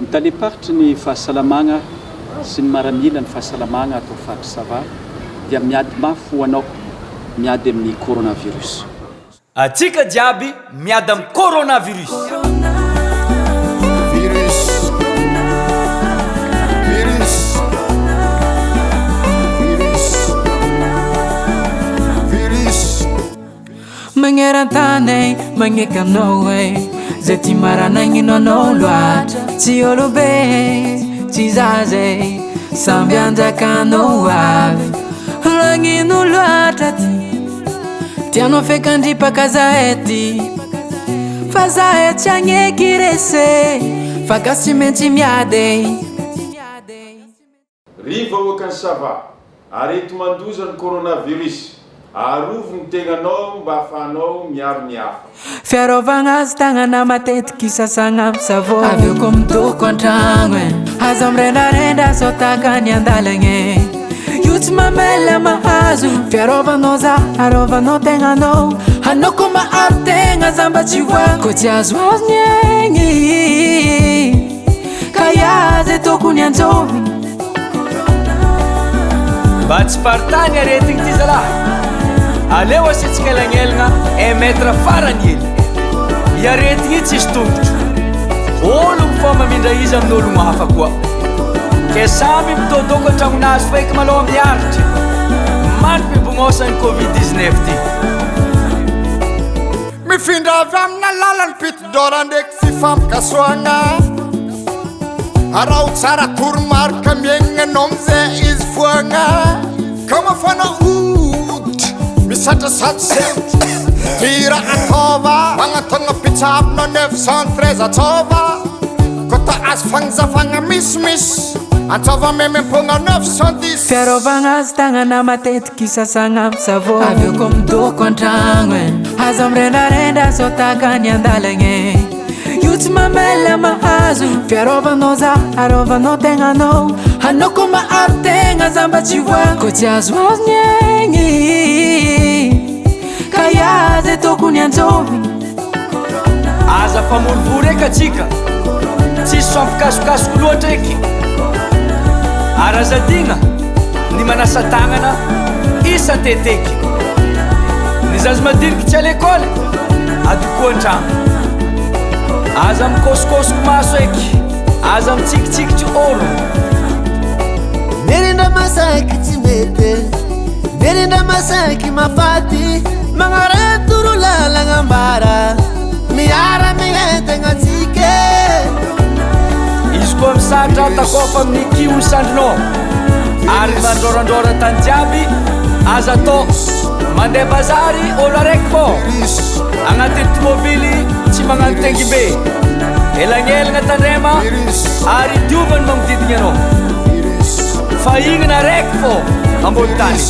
Ny talem-paritry ny fahasalamagna sy ny maramila ny fahasalamagna ato faritry Sava dia miady mafy ho anao miady amin'ny coronavirus. Atsika jiaby miady am coronavirus. Virus. Virus. Virus. Virus. Magneran-tany magneky anao e, zay ty maranagnino anao loatra. Tsy olobe, tsy zaza e, samby anjakanao avy. Lagnino loatra ty, tianao feky andripaka zahay ty. Fa zahay tsy agneky rese, fa gasy tsy maintsy miady e. Ry vahoakan'i Sava, areti-mandoza ny coronavirus, arovy ny tegnanao mba ahafahanao miaro ny hafa. Fiarovagna azy tagnana matetiky sasagna am savon. Avy eo ko midoko antragno e, aza mirendrarendra sao taka ny andalagna e. Io tsy mamela mahazo. Fiarovanao za, arovanao tegnanao. Anao ko maharo tegna za mba tsy voa. Ko tsy azoazo ny aigny, ka iaze tokony antsovy. Mba tsy paritany aretigny ty zalahy. Aleo asiantsika elagnelagna un mètre farany hely. I aretigny io tsisy tongotro. Ologno fô mamindra izy amin'ologno hafa koa. Ke samby mitôdôko an-tragnonazy feky malôha miaritry. Mandri-pibognosan'ny covid 19 ty. Mifindra avy amin'ny alalan'ny piti-dôra ndraiky fifampikasohagna. Araho tsara toromarika miaigna anao amizay izy foagna. Ka mafana hoditra, misatrasatra sempotra. Ty raha ataova, magnatogna mpitsabo na 913 atsôva. Koa ta azo fagnazavagna misimisy, antsôva maimaimpoagna 910. Fiarovagna azy tagnana matetiky sasagna am savon. Avy eo ko midoko antragno e, aza mirendrarendra sao taka ny andalagna e. Io tsy mamela mahazo. Fiarovanao za, arovanao tegnanao. Anao ko maharo tegna za mba tsy voa. Ko tsy azoazo ny aigny, ka iaze tokony antsovy. Aza famorivory eky atsika, tsisy fampikasokasoka loatra eky. Ary aza adina ny manasa tagnana isan-teteky. Ny zaza madiniky tsy à l'école, adokoa an-tragno. Aza mikosokosoko maso eky, aza mitsikitsikitry orogno. Mirindra masaky tsy mety, mirindra masaky mafaty. Magnaraha toro lalagna ambara, miara mientegna antsika e. Izy koa misatra takofa amin'ny kiho ny sandrinao ary mandrôrandrôra tany jiaby aza atao mandeha bazary olo araiky fô agnatin'ny tomobily tsy magnano tengimbe elagnelagna tandrema ary diovany magnodidigny anao fa ignana araiky fô ambony tany.